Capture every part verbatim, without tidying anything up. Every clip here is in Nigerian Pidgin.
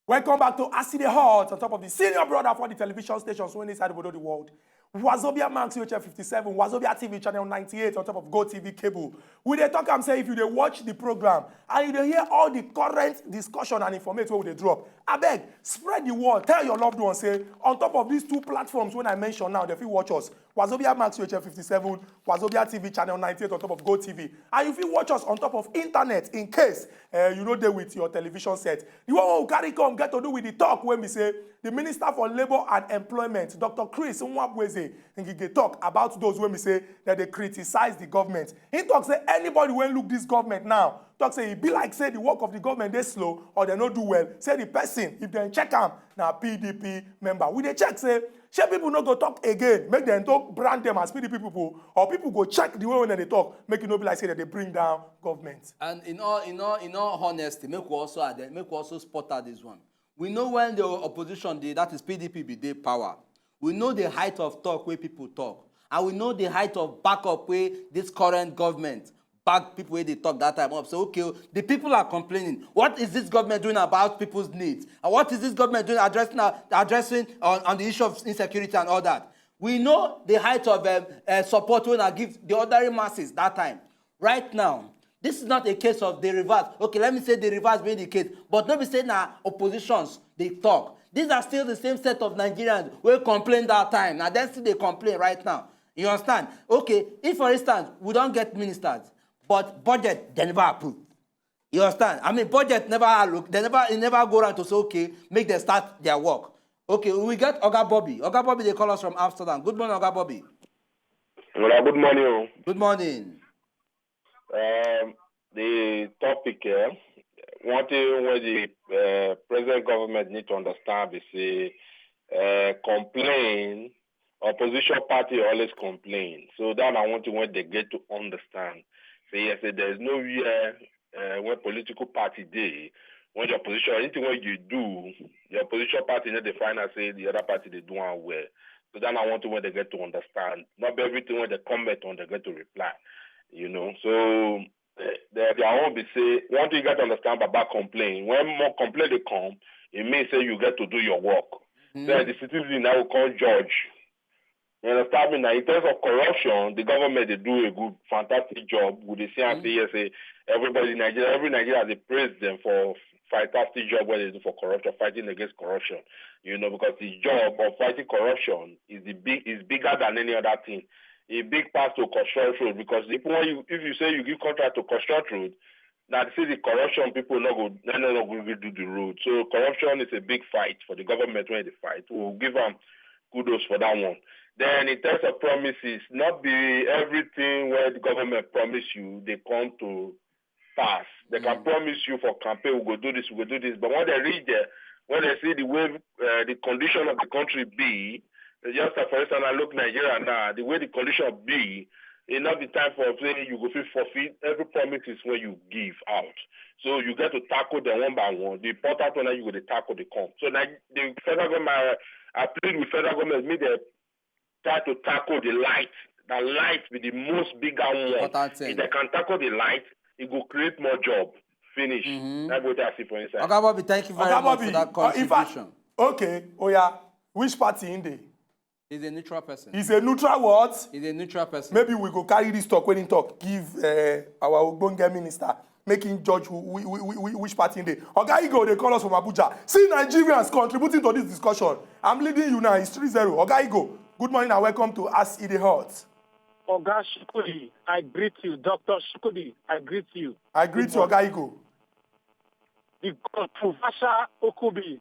Welcome back to Aside Hot on top of the senior brother for the television stations when inside the world. Wazobia Max U H F fifty-seven, Wazobia T V channel ninety-eight on top of Go T V cable. We dey talk am say if you dey watch the program and you dey hear all the current discussion and information wey we dey drop, abeg spread the word, tell your loved ones say on top of these two platforms wey I mention now, dem fit watch us. Wazobia Max U H F fifty-seven, Wazobia T V channel ninety-eight on top of Go T V. And you fit watch us on top of internet in case uh, you no dey with your television set. The one wey we carry come get to do with the talk wey be say the Minister for Labour and Employment, Doctor Chris Nwabueze Ngige, talk about those wey be say that they criticize the government. He talk say anybody wey look this government now, talk say e be like say the work of the government dey slow or they no do well. Say the person, if dem check am, na P D P member. We dey check say shey people no go talk again, make dem talk brand them as P D P people, or people go check the way when they talk, make it no be like say that they bring down government. And in all, in all, in all honesty, make we also add, make we also spot out this one. We know when the opposition dey, that is P D P, be dey power. We know the height of talk wey people talk, and we know the height of backup wey this current government back people wey dey talk that time up. So okay, the people are complaining. What is this government doing about people's needs? And what is this government doing addressing addressing on, on the issue of insecurity and all that? We know the height of um, uh, support wey una give the ordinary masses that time. Right now, this is not a case of the reverse. Okay, let me say the reverse being the case, but no be say na oppositions dey talk. These are still the same set of Nigerians wey complain that time. Na dem still dey complain right now. You understand? Okay, if for instance we don get ministers, but budget dem never approve. You understand? I mean, budget never alloc, dem never, e never go round to say okay, make dem start their work. Okay, we get Oga Bobby. Oga Bobby dey call us from Amsterdam. Good morning, Oga Bobby. Well, good morning. Good morning. Um, the topic here, one thing wey the uh, present government need to understand be say uh, complain, opposition party always complain. So that na one thing wey dem get to understand. Say yes, say there is no where uh, when political party dey, when the opposition, anything wey you do, the opposition party no dey find out say the other party dey do am well. So that na one thing wey dem get to understand. Not be everything wey dem comment on dem get to reply. You know, so uh, their their own be say one thing you get to understand about complain. When more complain dey come, e mean say you get to do your work. Then the citizen now go come judge. You understand me now? In terms of corruption, the government dey do a good, fantastic job. We dey see am say yes, say everybody in Nigeria, every Nigeria dey praise them for fantastic job wey dem do for corruption, fighting against corruption. You know, because the job of fighting corruption is the big is bigger than any other thing. E big pass to construct road because if when you if you say you give contract to construct road, na say the corruption people no go no no no go gree do the road. So corruption is a big fight for the government wey dey fight. We will give am kudos for that one. Then in terms of promises, not be everything wey the government promise you dey come to pass. They can promise you for campaign, we go do this, we go do this, but when they reach there, when they see the way uh, the condition of the country be, just like for instance, I look Nigeria now, the way the condition be, e no be time for say you go fit fulfill every promises wey you give out. So you get to tackle them one by one. The important one na you go dey tackle the come. So na the federal government, I, I plead with federal government, make dem try to tackle the light. The light be the most bigger one. Important thing. If they can tackle the light, it go create more job. Finish. That's what I see for inside. Oga Bobby, thank you very Oga much Bobby, for that uh, in fact, contribution. Okay, oh yeah, which party in there? He's a neutral person. He's a neutral what? He's a neutral person. Maybe we go carry this talk when he talk, give uh, our ogbonge minister, make him judge who, who, who, who, which party in there. Oga Igo, they call us from Abuja. See Nigerians contributing to this discussion. I'm leading you now. It's three zero. Oga Igo, good morning and welcome to As E Dey Hot. Oga Shukudi, I greet you. Doctor Shukudi, I greet you. I greet you, Oga Igo. The controversial Okubi,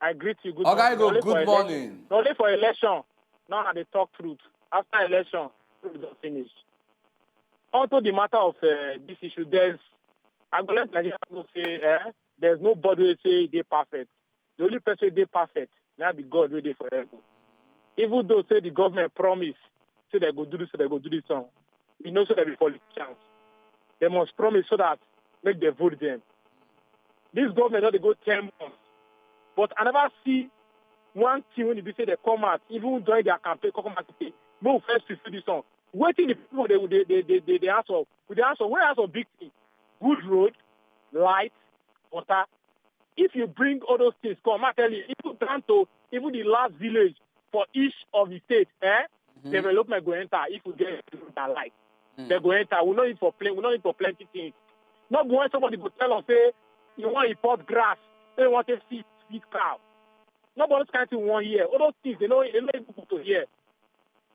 I greet you. Good Oga morning. Igo, Only for good election. Morning. Only for election. Now I dey talk truth. After election, truth don finish. Onto the matter of uh, this issue, there's I go let Nigeria know say eh, there's nobody wey say e dey perfect. The only person wey dey perfect na be God wey dey for heaven. Even though say the government promise say they go do this, say they go do this one, we know say they be politicians. They must promise so that make they vote them. This government don dey go ten months, but I never see one thing wey be say they come out, even during their campaign, come out say make we first fulfill this one. Wetin the people dey dey dey dey dey dey ask for? We dey ask for, we dey ask for big thing: good road, light, water. if you bring all those things come, I tell you, even down to even the last village for each of the states, eh, development go enter if we get their life. They go enter. We no need for plenty. We no need for plenty things. Not when somebody go tell us say you want import grass, say you want to feed feed cow. Nobody kind thing one year. All those things they know they know people to hear.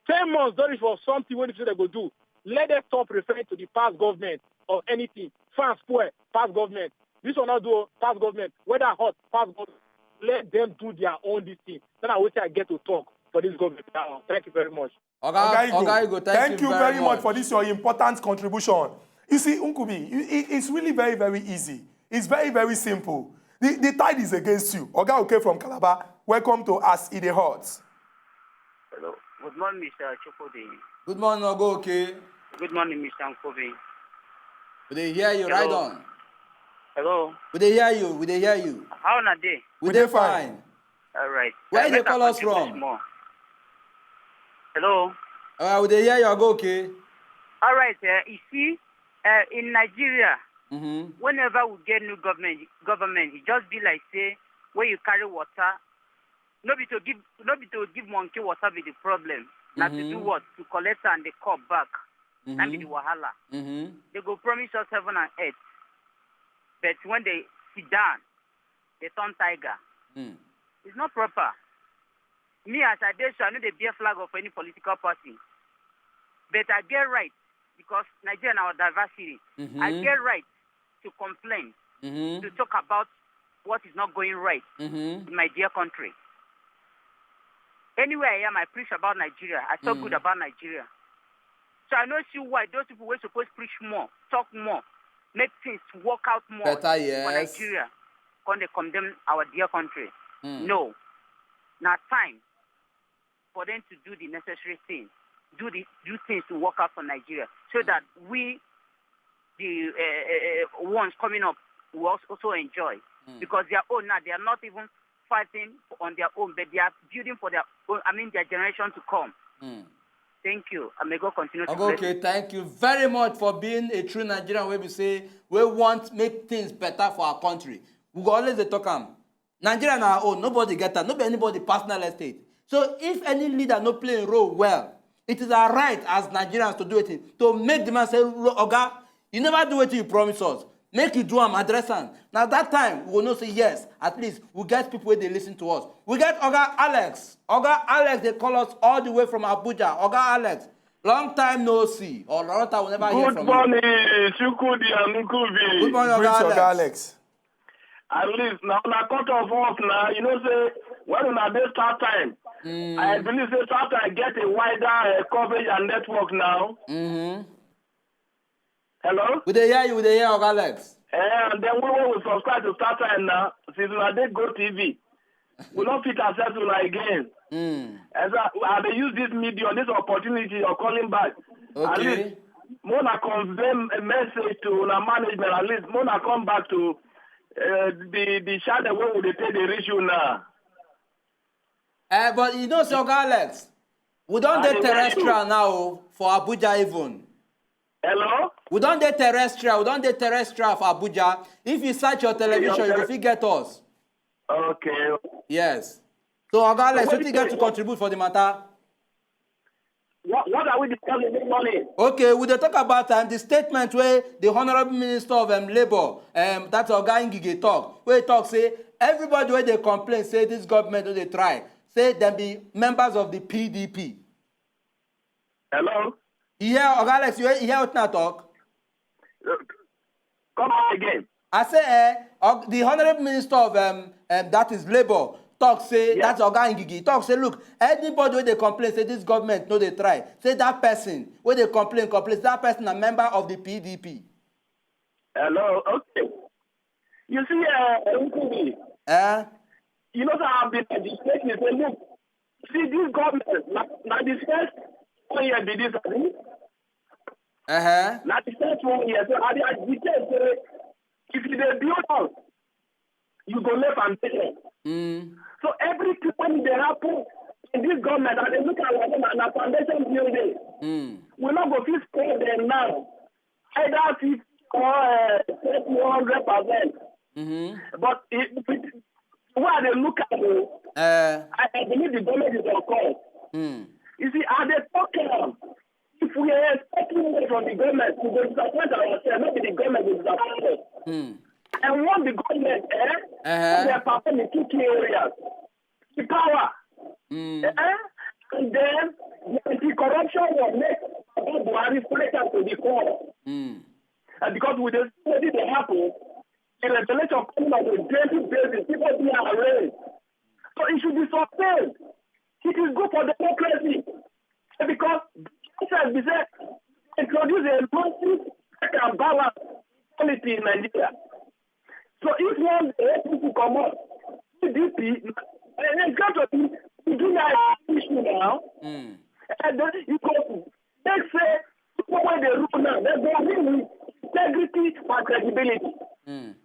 Ten months don't reach for something when they go do. Let them stop referring to the past government or anything. Farm spoil, past government. This one not do past government. Weather hot, past government. Let them do their own this thing. Then I wish I get to talk for this government. Now, thank you very much. Oga, Oga Igo, Oga Igo, thank, thank you, you very, very much, much for this your important contribution. You see, Nkubi, it- it- it's really very, very easy. It's very, very simple. The, the tide is against you. Oga Oke from Calabar, welcome to As It Dey Hot. Hello. Good morning, Mister Chukwudi. Good morning, Oga Oke. Good morning, Mister Nkobi. We dey hear you. Ride Hello. On. Hello. We dey hear you. We dey hear you. How una dey? We We dey dey fine. Fine. All right. Where Uh, you dey make I call us contribute from? Small. Hello. Uh, we dey hear you, Oga Oke. All right. Uh, you see, uh, in Nigeria, Mm-hmm. whenever we get new government, government, it just be like say where you carry water. No be to give, no be to give monkey water be the problem. Na to do Mhm. What? To collect and the cup back. That be the Mm-hmm. Wahala. Mm-hmm. They go promise us heaven and earth, but when they sit down, they turn tiger. Mm. It's not proper. Me as I dey so, I no dey bear flag of any political party, but I get right because Nigeria na our diversity. I Mm-hmm. Get right to complain, Mm-hmm. To talk about what is not going right Mm-hmm. In my dear country. Anywhere I am, I preach about Nigeria. I talk Mm. Good about Nigeria. So I no see why those people wey suppose preach more, talk more, make things work out more Better, for yes. Nigeria, come they condemn our dear country. Mm. No, now time for them to do the necessary thing, do the do things to work out for Nigeria, so that we, the uh, uh, uh, ones coming up, will also also enjoy. Mm. Because their own now, they are not even fighting on their own, but they are building for their own. I mean, their generation to come. Mm. Thank you, and may God continue to Oga bless. Oke, thank you very much for being a true Nigerian wey be say we want make things better for our country. We go always dey talk am. Nigeria na our own, nobody get am, no be anybody personal estate. So if any leader no play im role well, it is our right as Nigerians to do it, to make the man say, "Lo- Oga, you never do wetin you promise us. Make you do am, address am." Na that time we go know say yes, at least we get people wey dey listen to us. We get Oga Alex. Oga Alex dey call us all the way from Abuja. Oga Alex, long time no see, or long time we never hear Good from morning, Chukwudi and Nkubi. You. Good morning, Greet Oga Oga Alex. Alex. At least now, na cut off off now. You know, say when una dey start time, Mm. I believe say start time get a wider uh, coverage and network now. Mm-hmm. Hello? We dey hear you, we dey hear Oga Alex. Eh, and then we wey we subscribe to start time now, since una dey Go T V, we no fit access una again. Mm. And so I dey use this medium, this opportunity you're calling back. At Okay. Least, mona convey a message to una management. At least, mona come back to uh, the the channel where we dey take the reach you now. Eh, but you know, say, Oga Alex, we don I dey dey hear terrestrial you. Now o, for Abuja even. Hello? We don dey terrestrial, we don dey terrestrial for Abuja. If you search your television, you go fit get us. Okay. Yes. So, Oga Alex, So what wetin you you get to say? Contribute for the matter? What, what are we discussing this morning? Okay, we dey talk about um, the statement wey the Honourable Minister of um, Labour, um, that's Oga Ngige, talk. Wey talk say everybody wey dey complain say this government no dey try, say dem be members of the P D P. Hello? You hear, Oga Alex, you hear, you hear wetin I talk? Uh, Come on again. I say, eh, Og- the Honourable Minister of um, um, that is Labour talk say, Yeah. That's Oga Ngige, talk say, look, anybody wey dey complain say this government no dey try, say that person wey dey complain, complain, say that person na member of the P D P. Hello? Okay. You see, uh, Nkubi, Eh? You know, so I've been agitating. Say, look, see, this government, na, na the first one year be this, abi? Uh-huh. Na the first one year. So I dey agitate say, if you dey build house, you go lay foundation. Mm. So everything wey dey happen in this government, I dey look at like na, na foundation building. Mm. We no go fit spoil them now. Either fit or uh, take one hundred percent. Mm-hmm. But it, it, why they look at me, Uh, I, I believe the government is on call. mm. You see, I dey talk am. If we are expecting more from the government, we go disappoint ourselves, not be the government will disappoint us. Mm. I want the government, eh? Uh-huh. They perform in two key areas. The power, Mm. eh? And then the anti-corruption will make Buhari fight am to the core. Mm. And because we dey see wetin dey happen, the revelation coming on a daily basis, people dey arraigned. So it should be sustained. It is good for democracy. Because itself be say introduce a massive check and balance quality in Nigeria. So if one day A P C comot, P D P, and then come to the Nigeria issue now, Mm. and then you go make say people wey dey rule now, they go rule with integrity and credibility. Mm.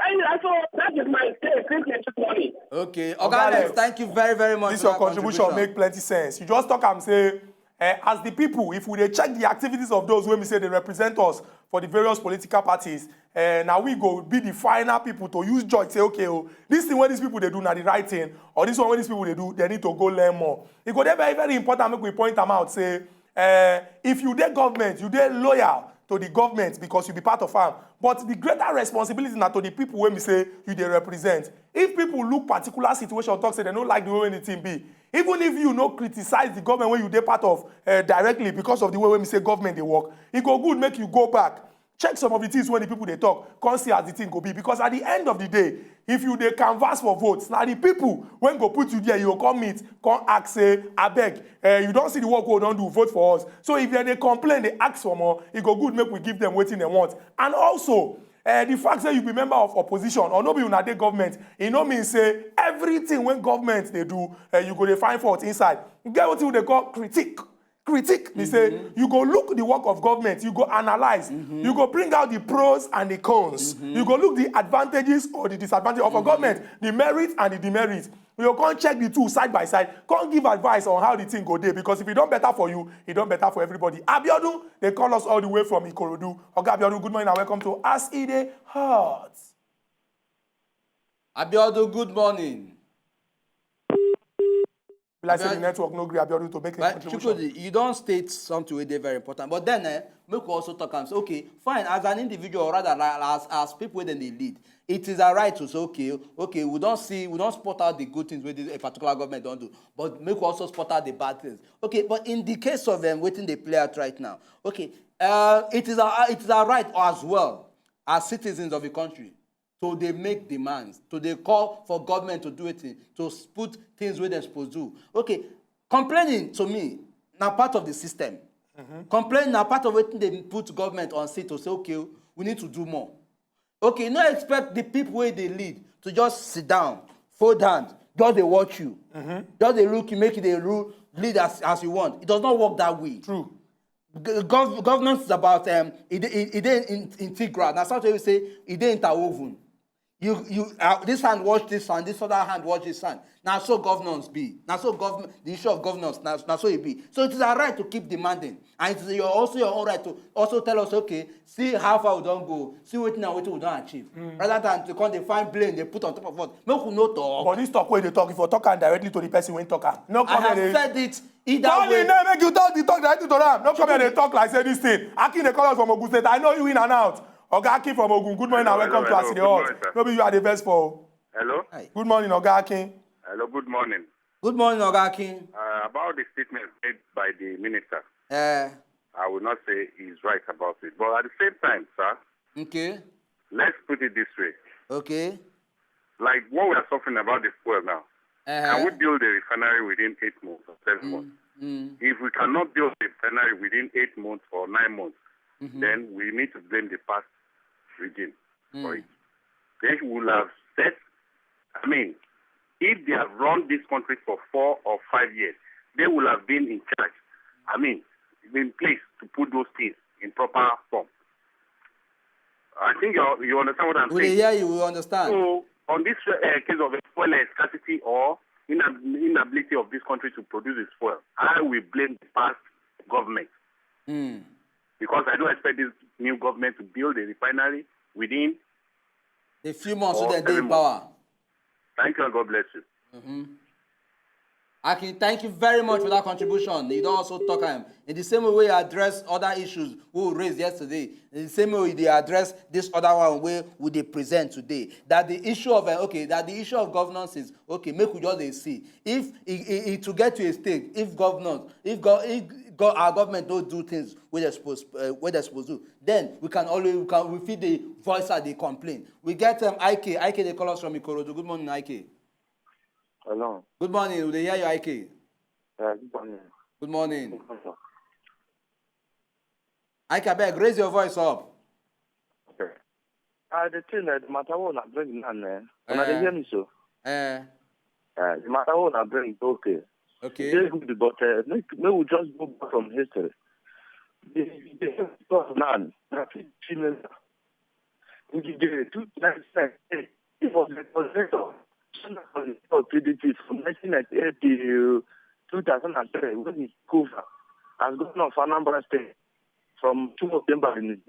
And I so that is my take. Thank you this morning. Okay, Oga Oga Alex, Alex, thank you very very much. This for your that contribution contribution. Make plenty sense. You just talk and say, uh, as the people, if we dey check the activities of those wey we say they represent us for the various political parties, uh, now we go be the final people to use judge say, okay, oh, this thing wey these people dey do na the right thing, or this one wey these people dey do, they need to go learn more. E go dey very very important make we point am out say, uh, if you dey government, you dey loyal to the government because you be part of am. But the greater responsibility na to the people wey be say you dey represent. If people look particular situation, talk say they no like the way wey the thing be, even if you no criticize the government wey you dey part of uh, directly because of the way wey be say government dey work, e go good make you go back, check some of the things wey the people dey talk, come see as the thing go be. Because at the end of the day, if you dey canvass for votes, na the people wey go put you there you go come meet, come ask say, abeg, uh, you don see the work wey we don do, vote for us. So if dem dey complain, dey ask for more, e go good make we give them wetin dem want. And also, uh, the fact say you be member of opposition or no be una dey government, e no mean say everything wey government dey do, uh, you go dey find fault inside. E get wetin we dey call critique. Critique be say you go look the work of government, you go analyse, you go bring out the pros and the cons, you go look the advantages or the disadvantages of a government, the merit and the demerit. You go come check the two side by side, come give advice on how the thing go dey, because if e don better for you, e don better for everybody. Abiodun dey call us all the way from Ikorodu. Oga Abiodun, good morning and welcome to As E Dey Hot. Abiodun, good morning. Be like say the Abiodun- network no gree Abiodun to make a But contribution. Chukwudi, you don state something wey dey very important. But then, eh, make we also talk am say, okay, fine, as an individual, or rather, like, as as people wey dem dey lead, it is our right to say, okay, okay, we don see, we don spot out the good things wey this a particular government don do, but make we also spot out the bad things. Okay, but in the case of um, wetin dey play out right now, okay, uh, it is our it is our right as well as citizens of the country to dey make demands, to dey call for government to do wetin, to s- put things wey dem suppose do. Okay, complaining to me na part of the system. Complaining na part of wetin dey put government on seat to say, okay, we need to do more. Okay, no expect the people wey dey lead to just sit down, fold hand, just dey watch you, just dey look you, make you dey rule, lead as as you want. It does not work that way. True. G- gov- governance is about um, e dey e- e dey in- integral. Na something we say e dey interwoven. You you uh, this hand watch this hand, this other hand watch this hand. Na so governance be. Na so government, the issue of governance, na, na so e be. So it is our right to keep demanding, and it is your also your own right to also tell us, okay, see how far we don go, see wetin and wetin we don achieve, rather than to come dey find blame dey put on top of us. Make we no talk. But this talk wey you dey talk, if you talk am directly to the person wey talk am, no I come have here dey said it either Tony, way. No make you talk the talk directly to am. No come here dey talk like say this thing. Akin dey call us from Ogun State. I know you in and out. Oga Akin from Ogun, good morning and Hello, welcome hello, to As E Dey hello, Hot. good morning, sir. No be you I dey vex for. Hello? Good morning, Oga Akin. Hello, good morning. Good morning, Oga Akin. Uh, about the statement made by the minister, Uh, I will not say he's right about it. But at the same time, sir, okay, let's put it this way. Okay. Like what we are talking about the fuel now. Can we Uh, build a refinery within eight months or seven months? mm, If we cannot build a refinery within eight months or nine months, mhm, then we need to blame the past regime for mm, it. They will have set, I mean, if they have run this country for four or five years, they will have been in charge. I mean, in place to put those things in proper form. I think you you understand what I'm we dey saying. Hear you, we understand. So on this uh, case of fuel scarcity or inab- inability of this country to produce its fuel, I will blame the past government Mm. because I don't expect this new government to build a refinery within The few months wey dem dey in power. Thank you and God bless you. Akin, thank you very much for that contribution. You don also talk am in the same way you address other issues we raised yesterday. In the same way you dey address this other one wey we dey present today. That the issue of uh, okay, that the issue of governance is okay. Make we just dey see if e e e to get to a state if governance if go if go our government no do things wey dem suppose uh, wey dem suppose do, then we can always we can we fit dey voice out dey complain. We get um, I K I K dey call us from Ikorodu. Good morning, I K. Hello. Good morning. We dey hear you, I K. Yeah, good morning. Good morning. I K, abeg, raise your voice up. Okay. Uh, the thing that the matter one I bring now, eh? When I dey hear me so, Eh, uh, the matter one I bring is okay. okay. Very good, but uh, make, make we just go back from history. The the first man, na fifty million. In the day, two thousand eight, he was the coordinator of P D P from nineteen ninety-eight to two thousand three when he took over as governor of Anambra State from two November in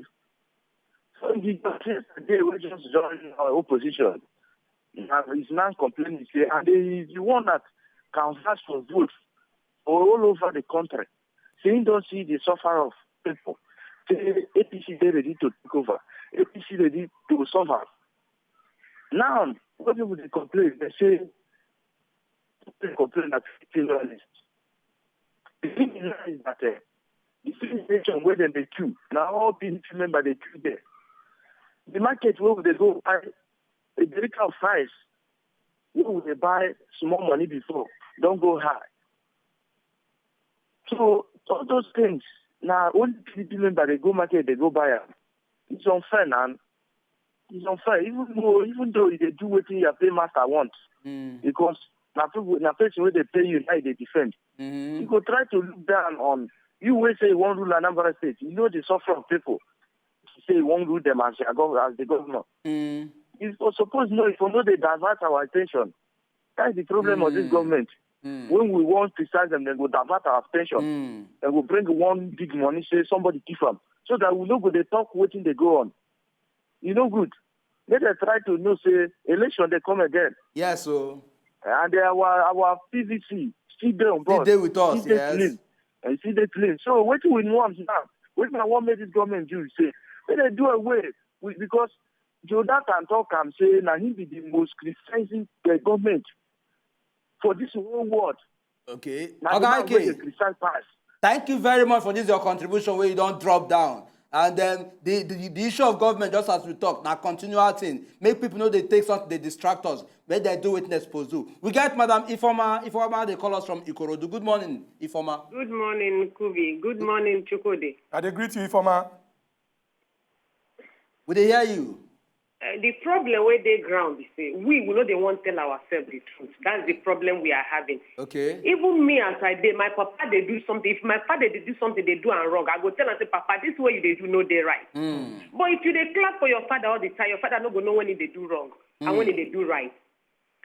So he just yesterday we just join our opposition. Now he's now complaining say and he is the one that can vouch for votes for all over the country. Say he don see the suffer of people. Say A P C dey ready to take over. A P C ready to suffer. Now, what people dey complain, they say they complain that fifteen dollars. The thing is now is that uh, the same nation where dem dey queue, na all P D P member dey queue there. The market where we dey go buy a jerrycan of rice wey we dey buy small money before don go high. So all those things na only P D P member dey go market dey go buy am. It's unfair, na. It's unfair. Even though even though you dey do wetin your paymaster want, Mm. because na people na person wey dey pay you na you dey defend. Mm-hmm. You go try to look down on you wey say you wan rule Anambra State. You know the suffering of people. Say you wan rule them as your gov as the governor. Mm. You for suppose know if you no dey divert our attention. That's the problem of this Mm. government. Mm. When we wan criticize them, dem go divert our attention. Mm. Dem go bring one big money say somebody thief am so that we no go dey talk wetin dey go on. E no good. Make dem try to know say election dey come again. Yes, so And uh, our our P V C still dey on still board. dey with us. Still dey Yes. Clean. And still dey clean. So wetin we want now, wetin I wan make this government do is say make dem do away with because Jonathan talk am say na him be the most criticizing uh, government for this whole world. Okay. Na the Oga man wey dey Ike, criticize pass. thank you very much for this your contribution wey you don drop down. And um, the, the the issue of government, just as we talk, na continual thing. Make people no dey take something dey distract us. Make dem do wetin dem suppose do. We get Madam Ifoma. Ifoma dey call us from Ikorodu. Good morning, Ifoma. Good morning, Kubi. Good morning, Chukwudi. I dey greet you, Ifoma. We dey hear you. Uh, the problem wey dey ground be say we we no dey wan tell ourselves the truth. That's the problem we are having. Okay. Even me as I dey, my papa dey do something. If my father dey do something, dey do am wrong. I go tell am say, Papa, this way you dey do no dey right. Mm. But if you dey clap for your father all the time, your father no go know when he dey do wrong and when he dey do right.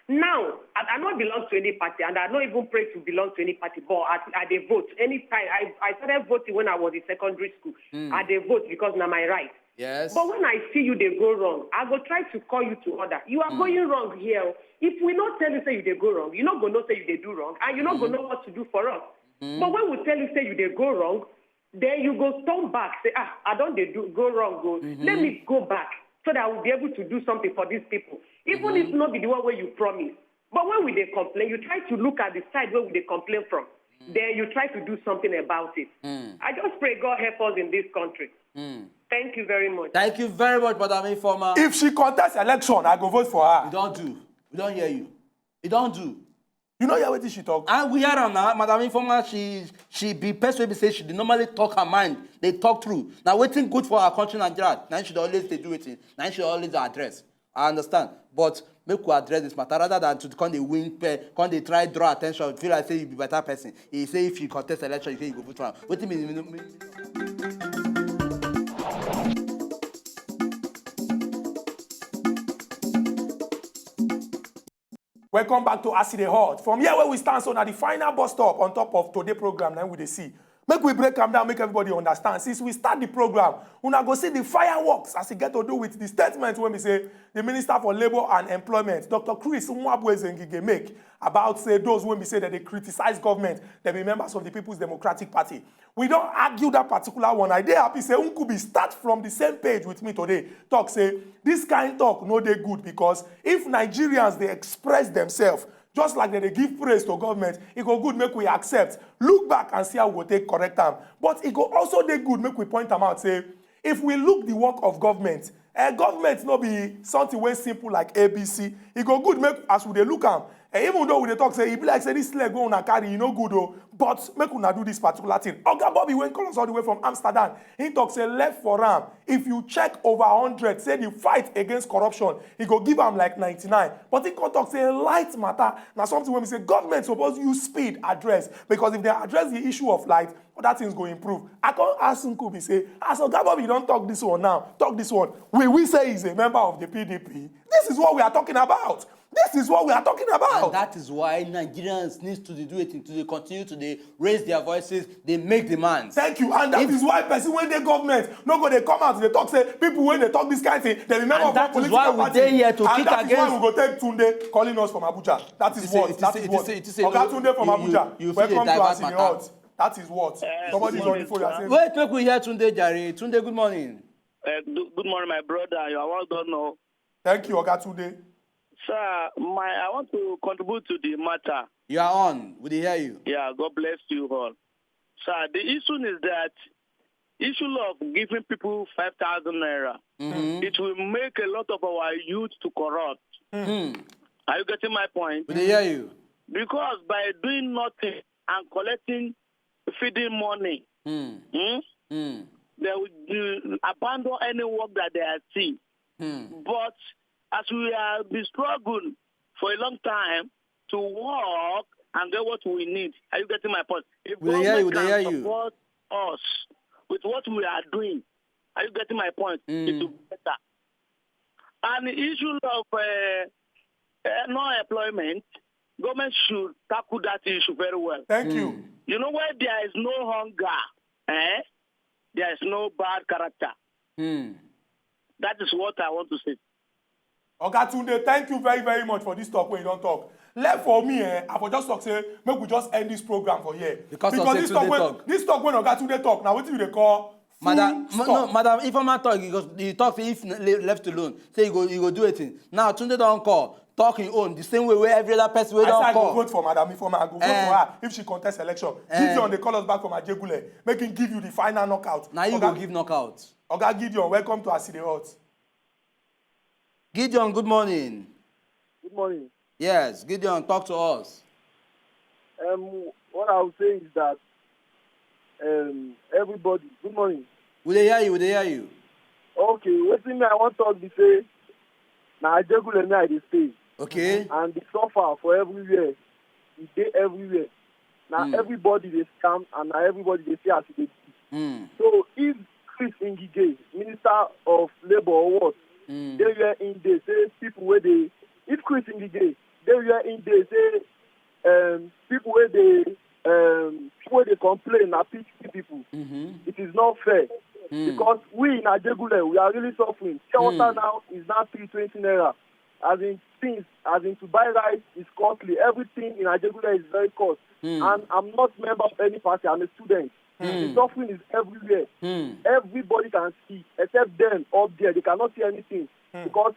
Now, I, I no belong to any party, and I no even pray to belong to any party. But I, I dey vote anytime. I, I started voting when I was in secondary school. Mm. I dey vote because na my right. Yes. But when I see you dey go wrong, I go try to call you to order. You are going wrong here. If we no tell you say you dey go wrong, you no go know say you dey do wrong, and you no go know what to do for us. But when we tell you say you dey go wrong, then you go turn back, say, ah, I don dey do go wrong, go. Let me go back so that I will be able to do something for these people. Even if no be the one wey you promise. But when we dey complain, you try to look at the side where we dey complain from. Then you try to do something about it. Mm. I just pray God help us in this country. Mm. Thank you very much. Thank you very much, Madam Ifoma. If she contest election, I go vote for We her. don do. We don hear you. We don do. You know hear wetin she talk? And we hear am now, Madam Ifoma, she she be person wey be say she dey normally talk her mind, dey talk true. Na wetin good for our country Nigeria, na she dey always dey do wetin, na she dey always dey address. I understand, but make we address this matter rather than to come dey win pay, come dey try draw attention, feel like say you be better person. He say if you contest election, you say you go vote for am. Wetin be the meaning? Welcome back to As E Dey Hot. From here where we stand so na the final bus stop on top of today program na we dey see. Make we break am down, make everybody understand. Since we start the program, una go see the fireworks as e get to do with the statement wey be say the Minister for Labour and Employment, Doctor Chris Nwabueze Ngige, make about say those wey be say that they criticize government, they be members of the People's Democratic Party. We don argue that particular one. I dey happy say Nkubi start from the same page with me today. Talk say this kind talk no dey good, because if Nigerians dey express themselves just like dem dey give praise to government, e go good make we accept, look back and see how we go take correct am. But e go also dey good make we point am out say if we look the work of government, eh, government no be something wey simple like A B C. E go good make as we dey look am, eh, even though we dey talk say e be like say this leg wey una carry e no good o, but make una do this particular thing. Oga Bobby wey call us all the way from Amsterdam, he talk say left for am, if you check over hundred, say the fight against corruption, e go give am like ninety-nine. But he come talk say light matter na something wey be say government suppose use speed address, because if they address the issue of light, other things go improve. I come ask Nkubi say, as Oga Bobby don talk this one now, talk this one, will we say he's a member of the P D P? This is what we are talking about. This is what we are talking about. And that is why Nigerians need to dey do it, to dey continue to dey raise their voices, dey make demands. Thank you. And that is why person wey dey government no go dey come out dey talk say people wey dey talk this kind thing, they be member of one political party. And that is why we dey here to kick against. And that is why we go take Tunde calling us from Abuja. That is what. That is what. Oga Tunde from Abuja, welcome to As E Dey Hot. That is what. Somebody is on the phone. Wait, make we hear Tunde jare. Tunde, good morning. Uh, good morning, my brother. You are well done, no? Thank you, Oga Tunde. Sir, my, I want to contribute to the matter. You are on. We dey hear you. Yeah, God bless you all. Sir, the issue is that issue of giving people five thousand naira, it will make a lot of our youth to corrupt. Are you getting my point? We dey hear you. Because by doing nothing and collecting feeding money, hmm, they will do, abandon any work that they are seeing. But as we have been struggling for a long time to work and get what we need, are you getting my point? If government can support us with what we are doing, are you getting my point? It will be better. And the issue of uh, uh, no employment, government should tackle that issue very well. Thank you. You know, where there is no hunger, eh, there is no bad character. That is what I want to say. Oga Tunde, thank you very, very much for this talk wey you don talk. Left for me, eh, I for just talk say make we just end this program for here. Because of say this Tunde talk, this talk wey Oga Tunde talk, na wetin you dey call full stop. Madam, no, Madam Ifeoma talk, you talk say if left alone, say you go, you go do wetin. Now Tunde don call, talk him own the same way wey every other person wey don call. I say I go vote for Madam Ifeoma, I go vote for her if she contest election. Gideon dey call us back from Ajegunle, make him give you the final knockout. Na you go give knockout. Oga Gideon, welcome to As E Dey Hot. Gideon, good morning. Good morning. Yes, Gideon, talk to us. Um, what I would say is that um, everybody, good morning. We dey hear you, we dey hear you. Okay, wetin me I wan talk be say na Ajegunle me I dey stay. Okay. And the suffer for everywhere, e dey everywhere. Na everybody dey scam and na everybody dey see as e dey be. So if Chris Ngige, Minister of Labour or what, dey where im dey say people wey dey, if Chris Ngige dey where im dey say um, people wey dey um, people wey dey complain na P D P people, it is not fair. Because we in Ajegunle, we are really suffering. Pure water now is now three twenty naira. As in things, as in to buy rice is costly. Everything in Ajegunle is very cost. And I'm not member of any party. I'm a student. The suffering is everywhere. Everybody can see, except them up there. They cannot see anything because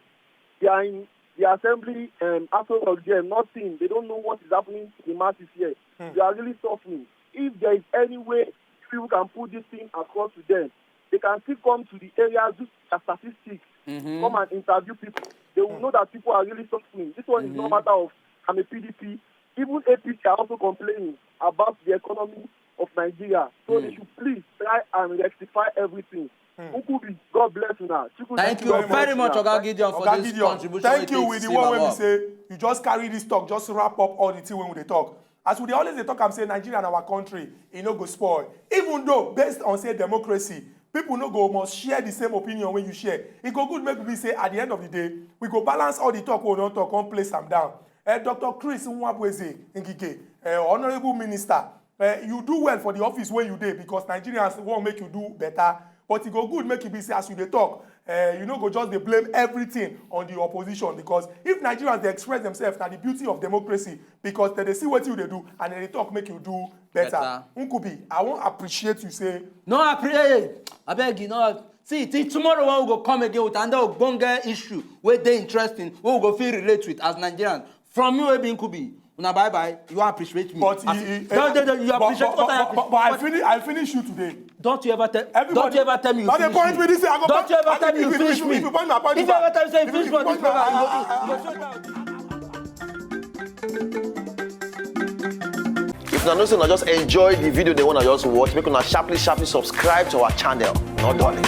they are in the assembly, um, Aso Rock there, nothing. They don't know what is happening to the masses here. They are really suffering. If there is any way people can put this thing across to them, they can still come to the areas, do their statistics, come and interview people. They will know that people are really suffering. This one is no matter of I'm a P D P. Even A P C are also complaining about the economy of Nigeria. So they should please try and rectify everything. Nkubi, God bless una. Thank you very much, Oga Gideon, for this contribution. Thank you. With the one wey be say you just carry this talk, just wrap up all the thing wey we dey talk. As we dey always dey talk am say Nigeria na our country, e no go spoil. Even though based on say democracy, people no go must share the same opinion wey you share. E go good make we be say at the end of the day, we go balance all the talk wey we don talk, come place am down. Eh, Doctor Chris Nwabueze Ngige, eh, Honourable Minister, Uh, you do well for the office where you dey, because Nigerians wan make you do better. But e go good make e be say, as you dey talk, uh, you no go just dey blame everything on the opposition, because if Nigerians dey express themselves, na the beauty of democracy, because dem dey see wetin you dey do and dem dey talk make you do better. Better. Nkubi, I wan appreciate you say No, I pray. Abeg, you know, see, till tomorrow when we go come again with another ogbonge issue wey dey interesting, wey we go fit relate with as Nigerians. From me, wey be Nkubi, una bye bye. You wan appreciate me? But As- he- he- don't, don't, don't, you but- appreciate but- what I but- appreciate. but- but I finish, I finish you today. Don't you ever tell? Everybody- Don't you ever tell me you Don't dey finish point me? Me this thing, I go Don't point- you ever I- tell me you if- if- finish if- me? if you point my point, If you I- ever tell me say you if finish you me, point you my- go show down. If una know say una just enjoy the video, they wanna just watch, make una sharply, sharply subscribe to our channel. No darling.